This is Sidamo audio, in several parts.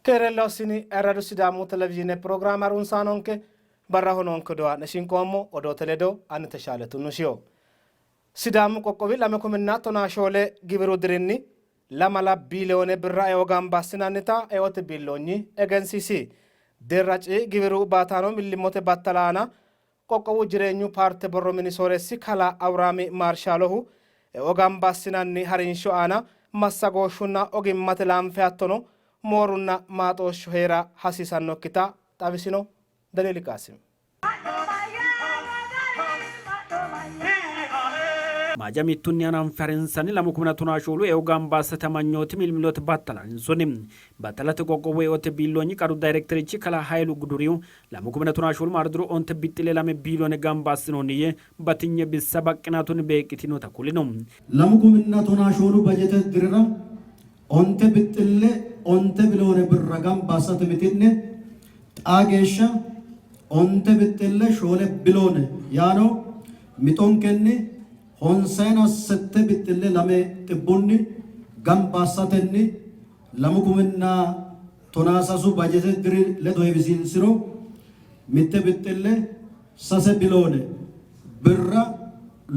Keerella hossini ayirradu Sidaamu televizhiine pirogiraame harunsaanonke barraho noonke odoo haa'ne shinqoommo odoote ledo ani Teshaale Tunnushiho. Sidaamu qoqqowi 2014 giwiru dirinni lamala biiliyoone birra eo gamba assinannita eote biilloonyi egensiisi. Deerra C giwiru baataano millimmote battala aana Qoqqowu Jireenyu paarte borro mini sooreessi kalaa Awuraami Maarshaalohu eo gamba assinanni harinsho aana massagooshshunna ogimmate laanfe hattono moorunna maaxooshshu hee'ra hasiisannokkita xawisino. Daliili Qaasim. Maaja mittunni hananfe harinsanni lamu kumina tonaa shoolu eo gamba assate amanyooti millimillote battala harinsoonni. Battalate qoqqowu eote biilloonyi qaru dayrekterichi kalaa Hayilu Gudurihu Lamu kumina tonaa shoolu maardiru onte bixxile lame biiliyoone gamba assinoonni yee batinye bissa baqqinaatunni beeqqitinota kulino. Lamu kuminna tonaa shoolu bajete dirira onte bixxille onte biloone birra gamba assate mixi'ne xaa geeshsha onte bixxille shoole biloone yaano mixonkenni honsayina sette bixxille lame xibbunni gamba assatenni lamu kuminna Tonaa sasu bajete diri ledo heewisiinsiro mitte bixxille sase biloone birra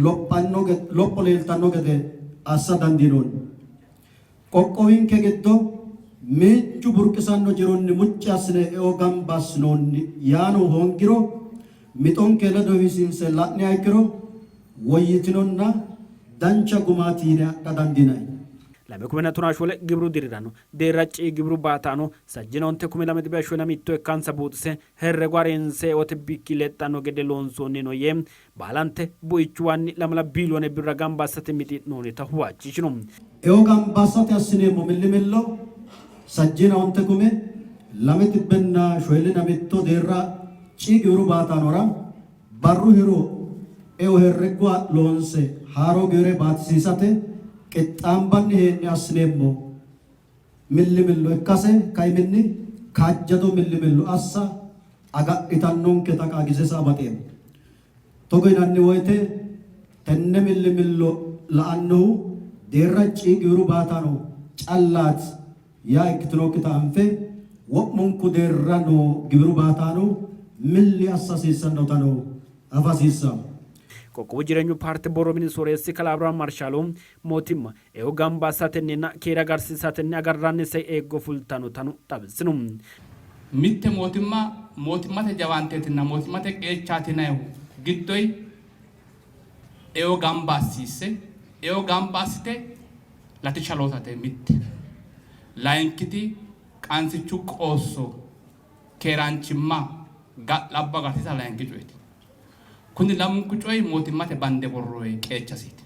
lophanno lopho leeltanno gede assa dandiinoonni. Qoqqowinke giddo miinju burqisanno jironni mucci assine eo gamba assinoonni yaano hoongiro mixonke ledo heewisiinse la'niha ikkiro woyyitinonna dancha gumaati yine adha dandiinanni. Lame kumenna tonaa shoole gibiru dirirano Deerra C gibiru baataano sajjina onte kumi lame xibbe shoyina mitto ikkansa buuxise herrego harinse eote bikki lexxanno gede loonsoonnino yee baalante buichuwanni lamala biiliyoone birra gamba assate mixi'noonnita huwachishino. Eo gamba assate assineemmo millimillo sajjina onte kume lame xibbenna shoyilina mitto deerra C giwiru baataanora barru hiro eo herregguwa loonse haaro giwire baatisiisate qixxaambanni hee'ne assineemmo millimillo ikkase kaiminni kaajjado millimillo assa agadhitannonketa qaagiisesa baxeemmo. Togo yinanni woyte tenne millimillo la'annohu deerra C giwiru baataano callaati yaa ikkitinokkita anfe wo'munku deerra noo giwiru baataano milli assa hasiissannotano afa hasiissanno. Qoqqowu Jireenyu Paarte Borro Mini Sooreessi Kalaa Abrahaam Marshaalo, mootimma eo gamba assatenninna keere agarsiisatenni agarrannise eeggo fultannotano xawisino. Mitte mootimma mootimmate jawaanteetinna mootimmate qeechaati yinannihu giddoyi eo gamba assiisse, eo gamba assite latishsha loosate mitte. Layinkiti qansichu qoosso keeraanchimma ga'labbo agarsiisa layinki coyeti. Kuni lamunku coyi mootimmate bande worroonni qeechasiiti.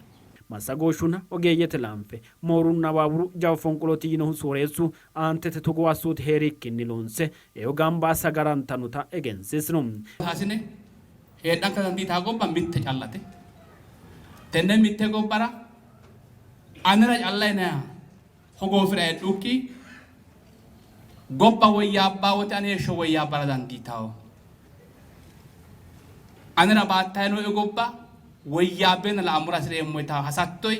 Massagooshshunna ogeeyyete laanfe, moorunna awaawuru jawa fonqolooti yiinohu sooreessu, aantete togoo assooti hee'rikkinni loonse eo gamba assa agarantannota egensiisino. Loosasine heedhankera dandiitanno gobba mitte callate. Tenne mitte gobbara anera calla yinanniha hogoofira heedhukki gobba woyyaabbaa wote ane heeshsho woyyaabbara dandiitanno. Anera baattayi nooe gobba woyyaabbeenna la''ammora hasi'reemmo yitanno hasattoyi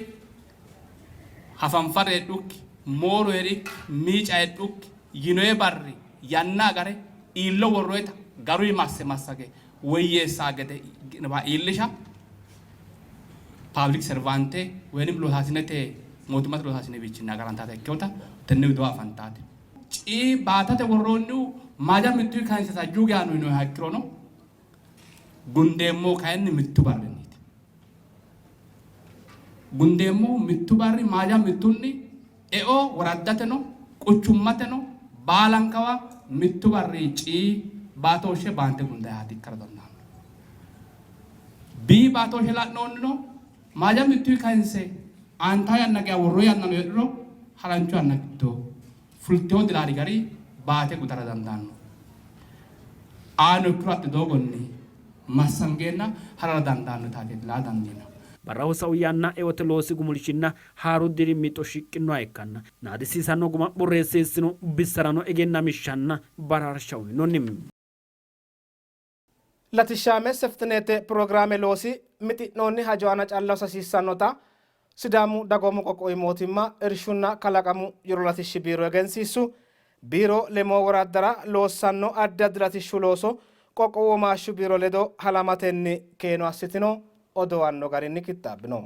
hafanfarre heedhukki, mooru hee'rikki, miica heedhukki, yinoe barri yanna agare iillo worroyita garuyi masse massage woyyeessaa gede iillisha paablik servaante woynim loosaasinete mootimmate loosaasinewiichinni agarantaata ikkinota tenne widoo afantaate. C baatate worroonnihu maaja mittuyi kayinse sajjuu geya no yinoyiha ikkirono gundeemmohu kayinni mittu barrinniiti. Gundeemmohu mittu barri maaja mittunni eo woraddateno quchummateno baalankawa mittu barri C baatooshshe baante gundayihaati ikkara dandaanno. B baatooshshe la'noonnino maaja mittuyi kayinse aantawo yanna geya worro yannano heedhuro harancho yanna giddo fultino dilaali gari baate gudara dandaanno. Aano ikkiro addi doogonni massangeenna harara dandaannotaati laa dandiinannihu. Barraho sa'u yanna eote loosi gumulshinna haaru diri mixo shiqqinoha ikkanna, naadisiisanno guma borreessiissino bissarano egennamishshanna baraarsha uynoonni. Latishshaame seftineete pirogiraame loosi mixi'noonni hajo aana calla hosa hasiissannota Sidaamu Dagoomu Qoqqowi Mootimma Irshunna Kalaqamu Jiro Latishshi Biiro egensiissu. Biiro lemoo woraddara loossanno addi addi latishshu looso qoqqowu womaashshu biiro ledo halamatenni keeno assitino odowanno garinni qixxaabbino.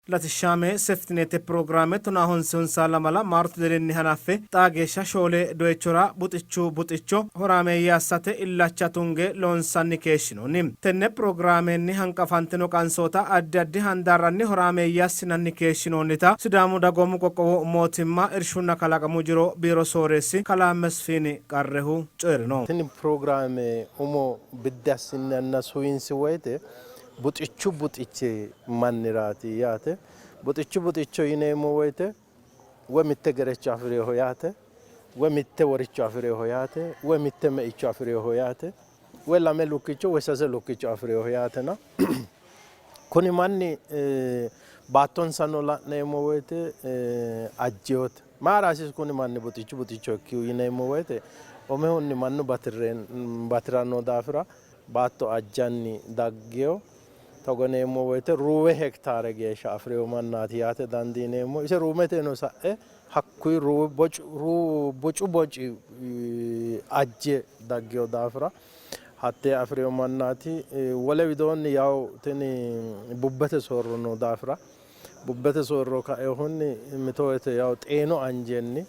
Latishshaame seftineete pirogiraame tonaa honse lamala maarote dirinni hanaffe xaa geeshsha 4 doyichora buxichu buxicho horaameeyye assate illacha tunge loonsanni keeshshinoonni. Tenne pirogiraamenni hanqafantino qansoota addi addi handaarranni horaameeyye assinanni keeshshinoonnita Sidaamu Dagoomu Qoqqowu Mootimma Irshunna Kalaqamu Jiro Biiro Sooreessi Kalaa Mesfiini Qarrehu coyi'rino. Tini pirogiraame umo biddi assinanna suwinsi woyte buxichu buxichi manniraati yaate. Buxichu buxicho yineemmo woyte woy mitte gerecho afi'rinoho yaate, woy mitte woricho afi'rinoho yaate, woy mitte meicho afi'rinoho yaate, woy 2 lukkicho woy 3 lukkicho afi'rinoho yaatena. Kuni manni baattonsano la'neemmo woyte ajjeyote. Mayira hasiisu kuni manni buxichu buxicho ikkihu yineemmo woyte umihunni mannu batiranno daafira baatto ajjanni daggeyo. Togo yineemmo woyte ruuwe hektaare geeshsha afi'rino mannaati yaate dandiineemmo. Ise ruumeteno sa'e hakkuyi bocu boci ajje daggeyo daafira hattee afi'rino mannaati. Wole widoonni yawu tini bubbete soorro noo daafira bubbete soorro kainohunni mito woyte yawu xeenu anjenni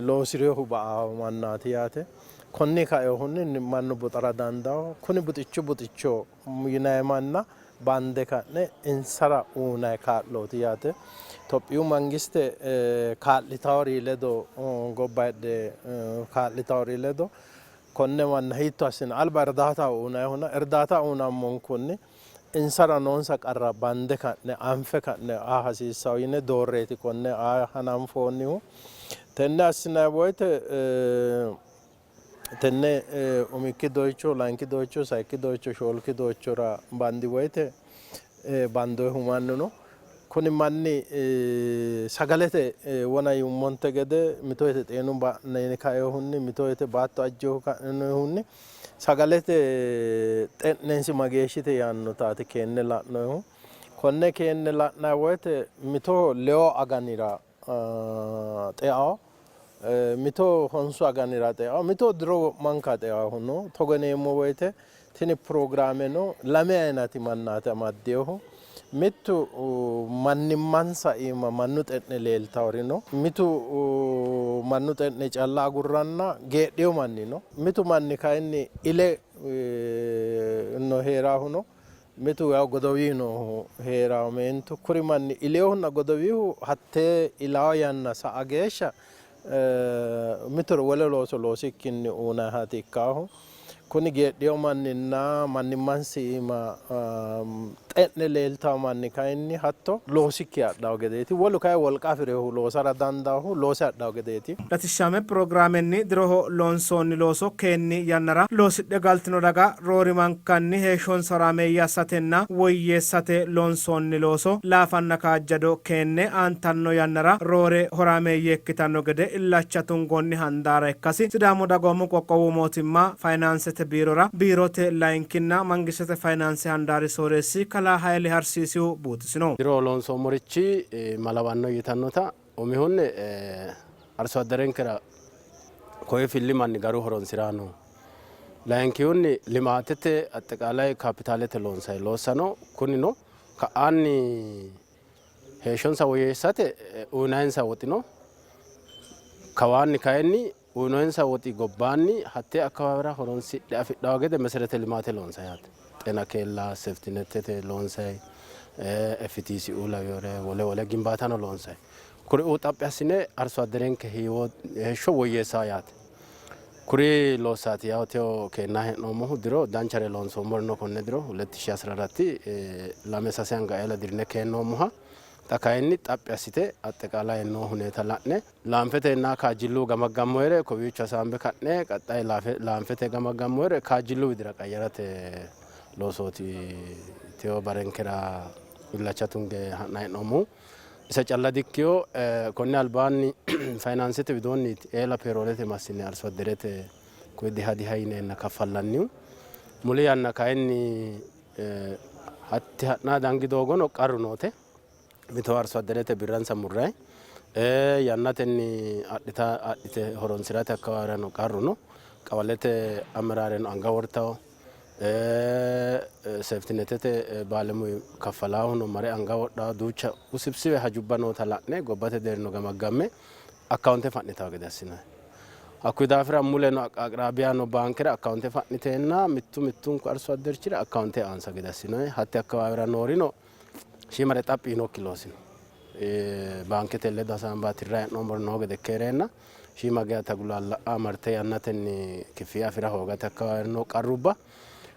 loosi'rinohu ba''awo mannaati yaate. Konni kainohunni mannu buxara dandawo. Kuni buxichu buxicho yinanni manna bande ka'ne insara uynanni kaa'looti yaate. Tophiyu mangiste kaa'litawori ledo gobba heedhe kaa'litawori ledo konne manna hiitto assine alba irdaata uynannihuna irdaata uynammonkunni insara noonsa qarra bande ka'ne anfe ka'ne aa hasiissawo yine doorreeti konne aa hananfoonnihu. Tenne assinanni woyte tenne umikki doyicho, layinki doyicho, sayikki doyicho, shoolki doyichora bandi woyte bandoyihu mannu no. Kuni manni sagalete wona yummonte gede mito woyte xeenu ba'ne kainohunni mito woyte baatto ajjehu kainohunni sagalete xe'nensi mageeshshite yaannotaati keenne la'noyihu. Konne keenne la'nanni woyte mitoho 6 aganira xeawo, mito 9 aganira xeawo, mito diro wo'manka xeawohu no. Togo yineemmo woyte tini pirogiraameno 2 ayinati mannaati amaddeyohu. Mittu mannimmansa iima mannu xe'ne leeltawori no. Mitu mannu xe'ne calla agurranna geedheyo manni no. Mitu manni kayinni ile no hee'rahu no. Mitu yaw godowii noohu hee'raho meentu. Kuri manni ileyohunna godowiihu hattee ilawo yanna sa'a geeshsha mitore wole looso loosikkinni uynannihaati ikkaahu. Kuni geedhiyo manninna mannimmansi iima xe'ne leeltawo manni kayinni hatto loosikki adhawo gedeeti. Wolu kayi wolqa afi'rinohu loosara dandaahu loose adhawo gedeeti. Latishshaame pirogiraamenni diroho loonsoonni looso keenni yannara loosidhe galtino daga roorimankanni heeshshonsa horaameeyye assatenna woyyeessate loonsoonni looso laafanna kaajjado keenne aantanno yannara roore horaameeyye ikkitanno gede illacha tungoonni handaara ikkasi Sidaamu Dagoomu Qoqqowu Mootimma Fayinaansete Biirora Biirote Layinkinna Mangistete Fayinaanse Handaari Sooreessi Kalaa Hayle Harsiisihu buuxisino. Diro loonsoommorichi malawanno yitannota umihunni arso adderenkera koye filli manni garu horonsi'rano. Layinkihunni limaatete axxiqaalay kaapitaalete loonsay loossano kunino ka'aanni heeshshonsa woyyeessate uyinayinsa woxi no. Kawaanni kayinni uyinoyinsa woxi gobbaanni hattee akkawaawera horonsidhe afidhawo gede meserete limaate loonsay yaate. Xeena keella, seftinetete loonsay, FTCU lawiyore wole wole gimbaatano loonsay. Kuriuu xaphi assine arso adderenke heeshsho woyyeessa yaate. Kuri loossaati yawo teo keenna hee'noommohu diro danchare loonsoommori no konne diro 2014 2 3 anga eela dirine keennoommoha xa kayinni xaphi assite axxiqaalay noo huneeta la'ne laanfetenna kaajjillu gamaggammoyere kowiicho hasaambe ka'ne qaxxay laanfete gamaggammoyere kaajjillu widira qayyarate loosooti teo barenkera illacha tunge ha'na hee'noommohu. Isa calla dikkiyo konne albaanni fayinaansete widoonniiti eela peeroolete massine arso adderete koye diha diha yineenna kaffallannihu. Muli yanna kayinni hatti ha'na dangi doogono qarru noote. Mito arso adderete birransa murrayi. Yannatenni adhita adhite horonsi'rate akkawaawirano qarru no. Qawalete ameraareno anga wortawo. Seeftinetete baalemuyi kaffalaahuno mare anga wodhawo. Duucha usibsiwe hajubba noota la'ne gobbate deerrino gamaggamme akkaawunte fa'nitawo gede assinanni. Hakkuyi daafira muleno aqraabbiya no baankera akkaawunte fa'niteenna mittu mittunku arsu adderchira akkaawunte e'ansa gede assinanni. Hatte akkawaawira noorino shiimare xaphi yinokki loosi no. Baankete ledo hasaambanni tirranni hee'noommori noo gede ikke hee'reenna shiima geya tagulaalla''a marte yannatenni kiffiya afi'ra hoogate akkawaawira noo qarrubba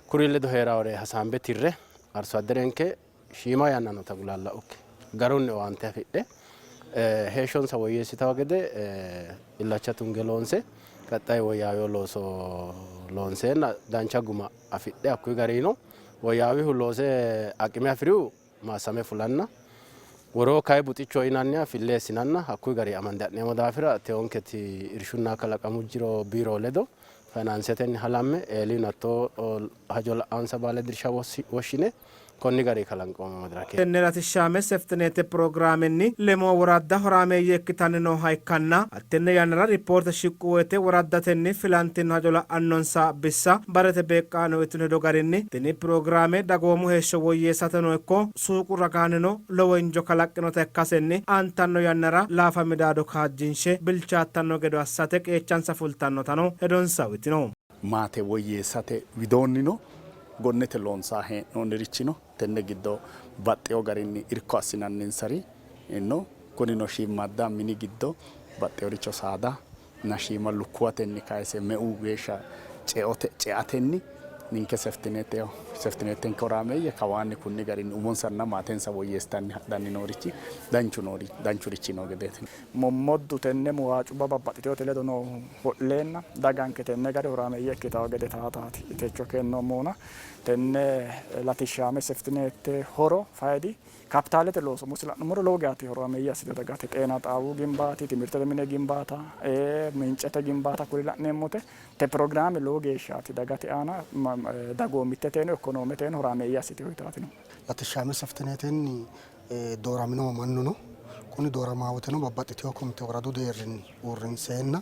kuri ledo hee'rawore hasaambe tirre arsu adderenke shiima yannano tagulaalla'ukki garunni owaante afidhe heeshshonsa woyyeessitawo gede illacha tunge loonse qaxxaye woyyaawino looso loonseenna dancha guma afidhe hakkuyi garino woyyaawihu loose aqime afi'rihu maassame fulanna woroo kayi buxichoho yinanniha filleessinanna hakkuyi gari amande ha'neemmo daafira teyonketi irshunna kalaqamu jiro biiro ledo fayinaansetenni halamme eelino hattoo hajo la'ansa baale dirsha woshshine konni gari kalanqoommo madirake. Tenne latishshaame seftineete pirogiraamenni lemoo woradda horaameeyye ikkitanni nooha ikkanna hattenne yannara rippoorte shiqqu woyte woraddatenni filantino hajo la'annonsa bissa barete beeqqaano uytino hedo garinni tini pirogiraame dagoomu heeshsho woyyeessateno ikko suuqu ragaannino lowo injo kalaqqinota ikkasenni aantanno yannara laafa midaado kaajjinshe bilchaattanno gedo assate qeechansa fultannotano hedonsa uytino. Maate woyyeessate widoonnino gonnete loonsanni hee'noonnirichi no. Tenne giddo baxxeewo garinni irko assinanninsari no. Kunino shiimmaadda mini giddo baxxeworicho saada na shiima lukkuwatenni kayise meu geeshsha ceote ceatenni ninke seftineete seftineetenke horaameeyye kawaanni kunni garinni umonsanna maatensa woyyeessitanni hadhanni noorichi danchu noori danchurichi noo gedeeti. Mommoddu tenne muwaacubba babbaxxitinote ledo noohu ho'leenna daganke tenne gari horaameeyye ikkitanno gede taataati techo keennoommohuna tenne latishshaame seftineette horo faydi Kapitaalete looso umosi la'nummoro lowo geyaati horaameeyye assite dagate xeena xaawu gimbaati, timirtete mine gimbaata, mincete gimbaata kuri la'neemmote te pirogiraame lowo geeshshaati dagate aana dagoomitteteno ikkonoometeno horaameeyye assite uyitaati no. Latishshaame seftineetenni dooramino mannu no. Kuni dooramawoteno babbaxxitino komite woradu deerrinni uurrinseenna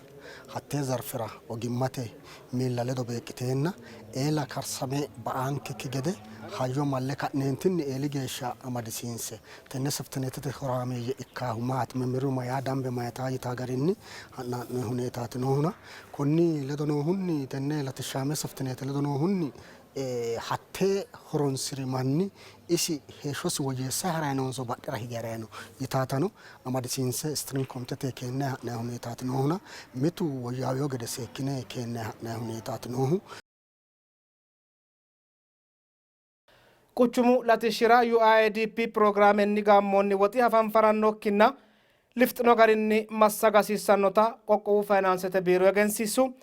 hattee zarfera ogimmate miilla ledo beeqqiteenna eela karsame ba''aankekki gede hayyo malle ka'neentinni eeli geeshsha amadisiinse tenne seftineetete horaameeyye ikkaahu maati, memmiru mayaa dambe mayitaa yitaa garinni ha'naa'noyi huneetaati noohuna konni ledo noohunni tenne latishshaame seftineete ledo noohunni Hattee horoonsi'ri manni isi heeshshosi woyyeessayi ha'rayi noonso badhera hige ha'rayi no yitaatano amadisiinse steering komitete keennayi ha'nayi huneetaati noohuna mitu woyyaawiyo gede seekkine keennayi ha'nayi huneetaati noohu. Quchumu latishshira UIADP pirogiraamenni gaammoonni woxi hafanfarannokkinna lifxino garinni massaga hasiissannota qoqqowu fayinaansete biiro egensiissu.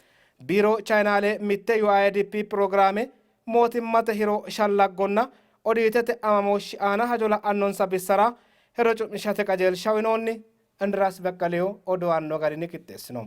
Biiro chayinaale mitte UIADP pirogiraame mootimmate hiro shallaggonna odiitete amamooshshi aana hajo la'annonsa bissara hedo cu'mishate qajeelsha uynoonni. Indiraas Beqqelihu odoanno garinni qixxeessino.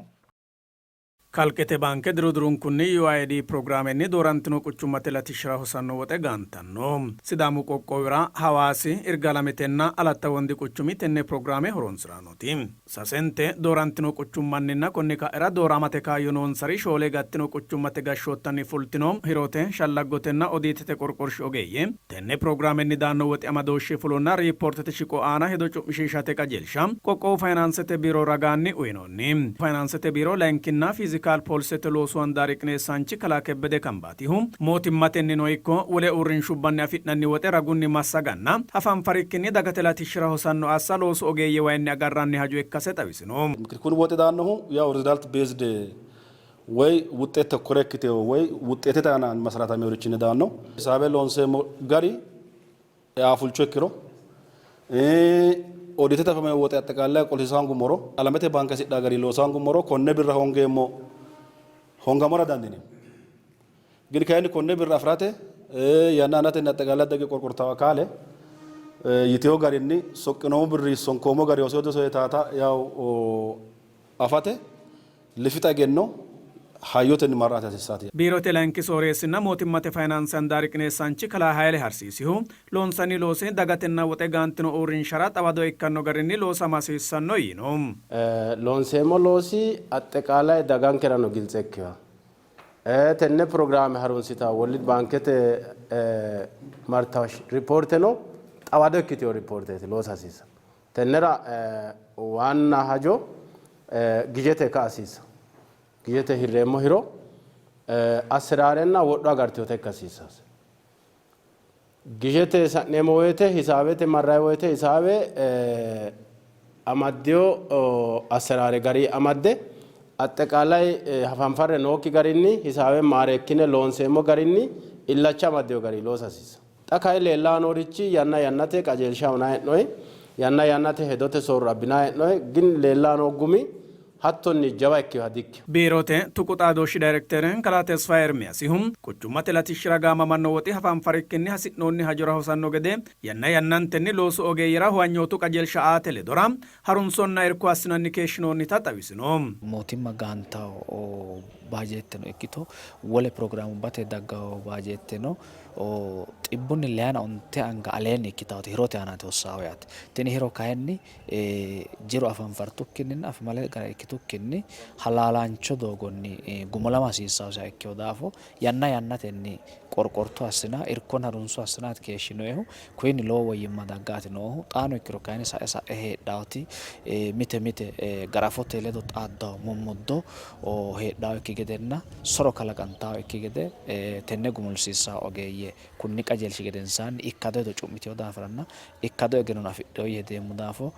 Kalqete baanke diru dirunkunni UIAD pirogiraamenni doorantino quchummate latishshira hosanno woxe gaantanno. Sidaamu qoqqowira Hawaasi, Irgaalametenna Alatta Wondi quchumi tenne pirogiraame horonsi'raanooti. Sasente doorantino quchummanninna konni ka'ira dooramate kaayyo noonsari shoole gattino quchummate gashshoottanni fultino hirote, shallaggotenna odiitete qorqorshi ogeeyye tenne pirogiraamenni daanno woxi amadooshshi fulonna riippoortete shiqo aana hedo cu'mishiishate qajeelsha qoqqowu fayinaansete biiro ragaanni uyinoonni. Fayinaansete biiro layinkinna fiizikaal poolisete loosu handaari qineessaanchi kalaa Kebbede Kambaatihu, mootimmatennino ikko wole uurrinshubbanni afi'nanni woxe ragunni massaganna hafanfarikkinni dagate latishshira hosanno assa loosu ogeeyye wayinni agarranni hajo ikkase xawisino. Kuni woxi daannohu yaw result based woy wuxxeet tekkore ikkitewo woy wuxxeetete aana masaratameworichinni daanno. Hisaabe loonseemmo gari eaafulcho ikkiro, odiitete afamino woxe axxeqaalle qolsiisa hoongummoro, alamete baanke hasidhaa garinni loosa hoongummoro konne birra hoongeemmo, hoongammora dandiineemmo. Gini kayinni konne birra afi'rate yanna yannatenni axxeqaale dagge qorqortawo akaale yitewo garinni soqqinoommo birri sonkoommo gari hoseo dihosewo yitaata yaw afate lifixa egenno Hayyotenni marra'ate hasiissaati. Biirote layinki sooreessinna mootimmate fayinaanse handaari qineessaanchi kalaa Hayle Harsiisihu, loonsanni loosi dagatenna woxe gaantino uurrinshara xawado ikkanno garinni loosama hasiissanno yiino. Loonseemmo loosi axxeqaalay dagankerano giltse ikkiha tenne pirogiraame harunsita World Baankete martawo ripoorteno xawado ikkitino ripoorteeti loosa hasiissa. Tennera waanna hajo gijete ikka hasiissa. Gijete hirreemmo hiro asseraarenna wodho agartinota ikka hasiissase. Gijete sa'neemmo woyte hisaabete marrayi woyte hisaabe amaddino asseraare gari amadde axxeqaalay hafanfarre nookki garinni hisaabe maareekkine loonseemmo garinni illacha amaddino gari loosa hasiissa. Xa kayi leellanni noorichi yanna yannate qajeelsha uyinanni hee'noyi, yanna yannate hedote soorro abbinanni hee'noyi, gin leellanni noo gumi hattonni jawa ikkinoha dikkino. Biirote tuqu xaadooshshi dayirektere kalaa Tesfaye Ermiyaasihu, quchummate latishshira gaamamanno woxi hafanfarikkinni hasi'noonni hajora hosanno gede yanna yannantenni loosu ogeeyyera huwanyootu qajeelsha aate ledora harunsonna irko assinanni keeshshinoonnita xawisino. Mootimma gaantanno baajeetteno ikkito wole pirogiraamubbate dagganno baajeetteno xibbunni leyana onte anga aleenni ikkitaati hirote aanaati hossaahu yaate. Tini hiro kayinni jiro afanfartukkinninna afimale gara ikkitukkinni halaalaancho doogonni gumulama hasiissannoseha ikkino daafo yanna yannatenni qorqorto assina irkonna harunso assinaati keeshshinoehu. Kuyinni lowo woyyimma daggaati noohu. Xaano ikkiro kayinni sa'e sa'e heedhaoti mite mite garafote ledo xaaddawo mommoddo heedhaokki gedenna soro kalaqantaokki gede tenne gumulsiissanno ogeeyye kunni qajeelshi gedensaanni ikkado hedo cu'mitino daafiranna ikkado egennono afidhino yee hedeemmo daafo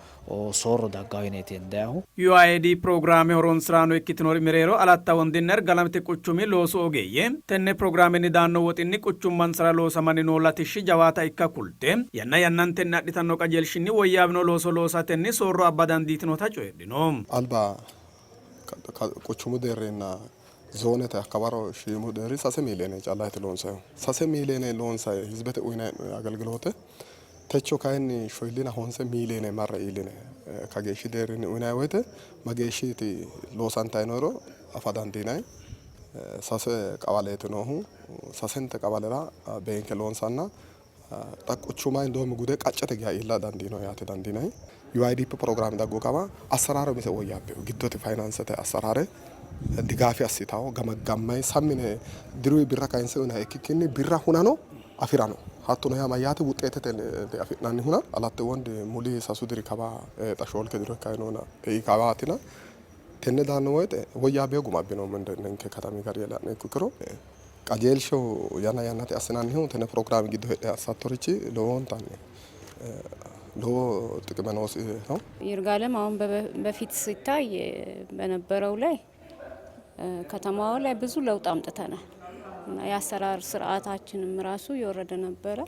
soorro dagganno yineeti hendayihu. UAID pirogiraame horonsi'raano ikkitinori mereero Alatta Wondinna Irgalamete quchumi loosu ogeeyye tenne pirogiraamenni daanno woxinni quchummansara loosamanni noo latishshi jawaata ikka kulte, yanna yannantenni adhitanno qajeelshinni woyyaawino looso loosatenni soorro abba dandiitinota coyidhino. Alba quchumu deerrinna zoonete hakkawaro shiimu deerri sase miiliyeene callaati loonsannihu. Sase miiliyeene loonsanni hizibete uyinanni hee'noonni agelgiloote techo kayinni shoyillina honse miiliyeene marre iilline kageeshshi deerrinni uyinanni woyte mageeshshiti loosantanni nooro afa dandiinanni. Sase qawaleeti noohu sasente qawalera beenke loonsanna xa quchuma indoomi gude qaccete geya iilla dandiino yaate dandiinanni. UIDP pirogiraame daggu kawa assaraare umise woyyaabbino. Giddoti fayinaansete assaraare digaafi assitawo gamaggammay sammine diruyi birra kayinse uyinanniha ikkikkinni birra hunano afirano. Hattono yaa mayyaate wuxeetete afi'nannihuna Alatte Wondi muli sasu diri kawa xa shoolke diro ikkanni noona ei kawaatina tenne daanno woyte woyyaabbino guma abbinoommo ninke katami gari la'ne ikkiro Qajeelshu yanna yannate assinannihu tenne pirogiraame giddo heedhe assattorichi lowontanni lowo xiqime noosiho. ይርጋለም አሁን በፊት ሲታይ በነበረው ላይ ከተማዋ ላይ ብዙ ለውጥ አምጥተናል እና የአሰራር ስርዓታችንም ራሱ የወረደ ነበረ።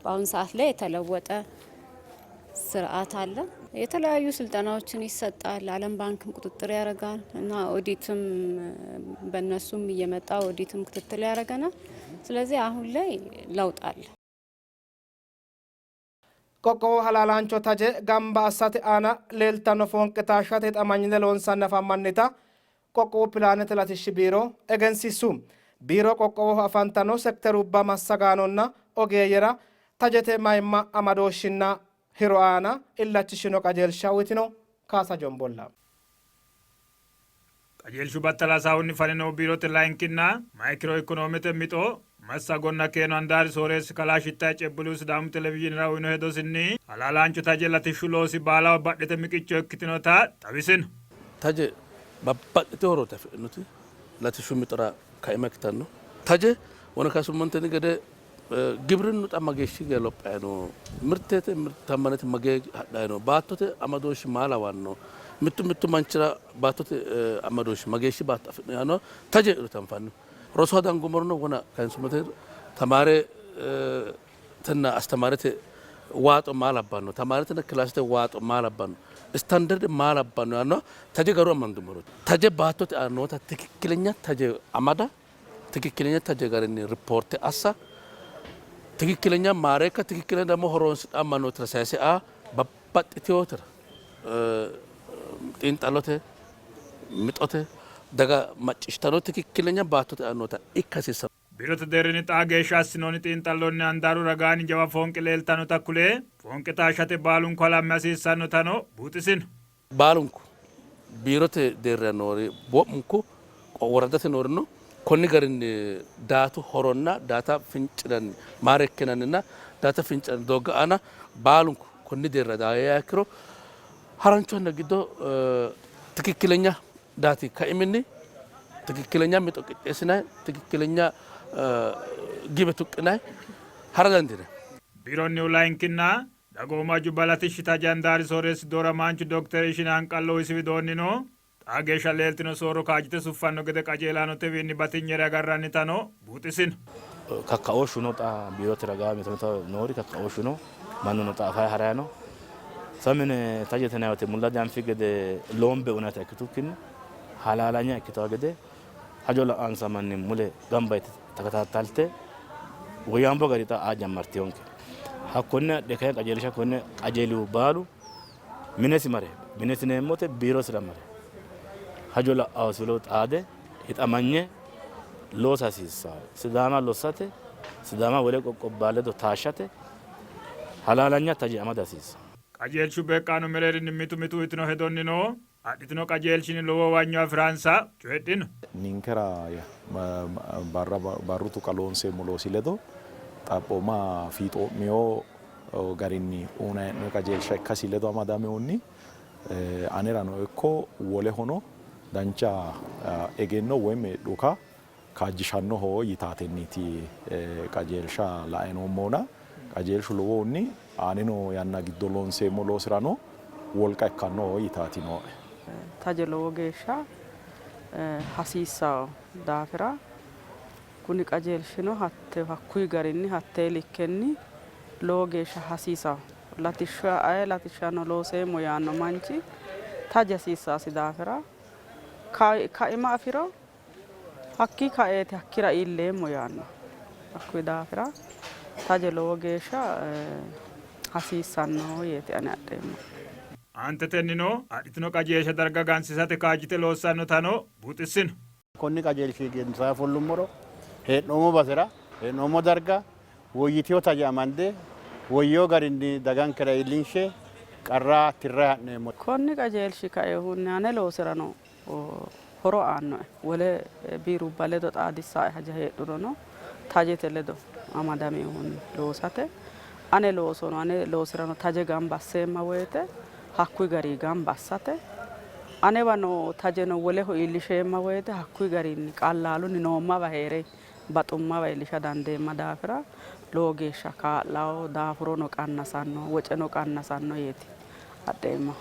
በአሁን ሰዓት ላይ የተለወጠ ስርዓት አለ። የተለያዩ ስልጠናዎችን ይሰጣል። ዓለም ባንክም ቁጥጥር ያደርጋል እና ኦዲትም በእነሱም እየመጣ ኦዲትም ክትትል ያደርገናል። ስለዚህ አሁን ላይ ለውጥ አለ። Qoqqowo halaalaancho taje gamba assate aana leeltanno foonqe taashshate hixamanyine loonsanni afammannita qoqqowu pilaanete latishshi biiro egensiissu. Biiro qoqqowoho afantanno sekterubba massagaanonna ogeeyyera tajete mayimma amadooshshinna hiro aana illachishino qajeelsha uytino. Kaasa Jombolla. Qajeelshu battala hasaawunni faninohu biirote layinkinna maykiro ikonoomete mixo massagonna keeno handaari sooreessi kalaa Shittaye Cebbulihu Sidaamu Televizhiinera uyno hedosinni, halaalaancho taje latishshu loosi baalaho badhete miqicho ikkitinota xawisino. Taje babbaxxitino horooti afidhinoti latishshu mixora kaima ikkitanno. Taje wona kaysummontenni gede Gibrinnu xa mageeshshi geya lophanni no? Mirtete mirtaammanete magee hadhanni no? Baattote amadooshshi maa lawanno? Mittu mittu manchira baattote amadooshshi mageeshshi baatto afi'no yaannoha taje heedhuro anfanni. Rosoho dangummorono wona kayinsummote tamaaretenna astamaarete waaxo maa labbanno? Tamaaretenna kilaasete waaxo maa labbanno? Istaandarde maa labbanno yaannoha taje garu amandummoro taje baattote aana noota tikikkilenya taje amada ትክክለኛ taje garinni ripoorte assa ትክክለኛ maareekka ትክክለኛ ደግሞ horoonsidhanno mannootira sayise aa babbaxxitinotira xiinxallote mixote daga macciishshitanno tikikkilenya baattote aana noota ikka hasiissanno. Biirote deerrinni xaa geeshsha assinoonni xiinxallonni handaaru ragaanni jawa foonqe leeltannota kule, foonqe taashshate baalunku halamme hasiissannotano buuxisino. Baalunku biirote deerrira noori wo'munku woraddate noorino konni garinni daatu horonna daata fincinanni maareekkinanninna daata fincinanni doogga aana baalunku konni deerra daayyaa ikkiro harancho yanna giddo tikikkilenya daati kaiminni tikikkilenya mixo qixxeessinanni tikikkilenya gibe tuqqinanni hara dandiinanni. Biironnihu layinkinna dagoomu hajubba latishshi taje handaari sooreessi dooramaanchu Dokter Ishine Hanqallohu isi widoonnino, xaa geeshsha leeltino soorro kaajjite suffanno gede qajeelaanotewiinni batinyere agarrannitano buuxisino. Kakkaooshshu no, xa biirote ragaa mito mito noori kakkaooshshu no, mannuno xa afayi harayi no. Samine tajete yinanni woyte mulla dianfi gede loombe uyinannita ikkitukkinni halaalanya ikkitawo gede hajo la'ansa manni mule gamba yite takataattalte woyyaambo gari xa aa jammartinonke. Hakkonne adhe kayinni qajeelsha konne qajeelihu baalu minesi mare, minesi yineemmote biirosira mare hajo la'aosi ledo xaade hixamanye loosa hasiissanno. Sidaama lossate, Sidaama wole qoqqowubba ledo taashshate halaalanya taje amada hasiissanno. Qajeelshu beeqqaano mereerinni mitu mitu uytino hedonnino adhitino qajeelshinni lowo huwanyo afi'ransa coyidhino. Ninkera barra barru tuqa loonseemmo loosi ledo xaphooma fiixoo'mino garinni uynanni hee'noonni qajeelsha ikkasi ledo amadaminohunni anerano ikko wolehono dancha egenno woyim dhuka kaajjishannoho yitaatenniiti qajeelsha lae noommohuna qajeelshu lowohunni aanino yanna giddo loonseemmo loosirano wolqa ikkannoho yitaati nooe. Taje lowo geeshsha hasiissanno daafira kuni qajeelshino hakkuyi garinni hattee likkenni lowo geeshsha hasiisanno. Latishsha aye latishshano looseemmo yaanno manchi taje hasiissasi daafira kaima afiro hakkii kaeeti hakkira iilleemmo yaanno. Hakkuyi daafira taje lowo geeshsha hasiissanno yeeti ani adheemmo. Aantetennino adhitino qajeelsha darga gansiisate kaajjite loossannotano buuxissino. Konni qajeelshi gedensaanni fullummoro hee'noommo basera hee'noommo darga woyyitino taje amande woyyino garinni dagankera iillinshe qarra tirranni ha'neemmo. Konni qajeelshi kainohunni ane loosirano horo aannoe. Wole biirubba ledo xaadissae haja heedhurono tajete ledo amadaminohunni loosate ane loosono ane loosirano taje gamba asseemma woyte hakkuyi garinni gamba assate anewa noo tajeno woleho iillisheemma woyte hakkuyi garinni qallaalunni noommawa hee're baxummawa iillisha dandeemma daafira lowo geeshsha kaa'lawo, daafurono qannasanno, woceno qannasanno yeeti adheemmahu.